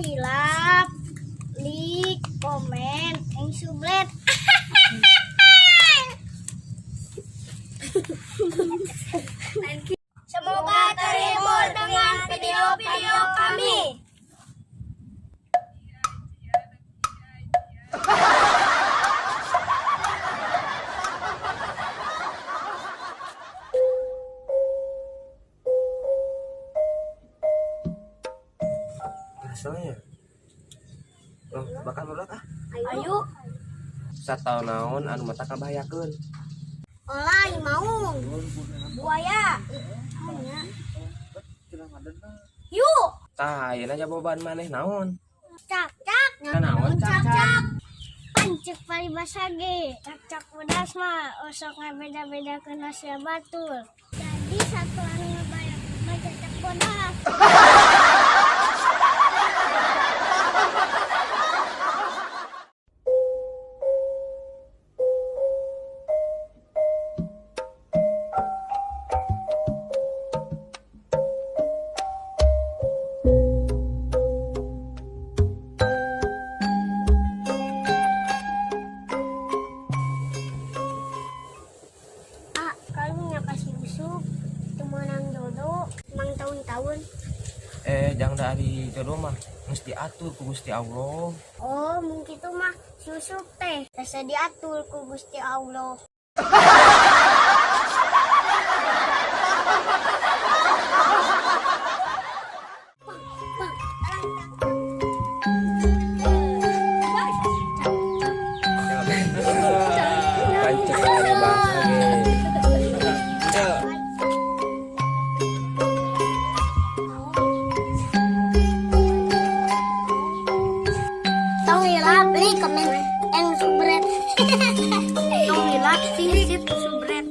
Hilap, like, komen, and subscribe. Semoga terhibur dengan video-video kami. Asalnya. Oh, bakal barudak ah. Ayo. Satau naon anu mata kabahayakeun. Olay maung. Buaya. Yuk. Tah, ayeuna jawaban maneh naon? Cak cak. Naon, cak, cak cak. Pancek paribasa ge. Cak cak bodas mah osok ngabeda-bedakeun sia batur. Jadi satu anu ngabayakeun mah cacak bodas. Ah, kalau kasih busuk, temenang jodoh, mang tahun-tahun. Eh, jangan dari jodoh mah geus diatur ku Gusti Allah. Oh, mungkin itu mah susuk teh, rasa diatur ku Gusti Allah. Bang, bang, Pancek paribasa ge. Teu. Tong hilap, like, komen, and subscribe. Tong hilap, sip, subscribe.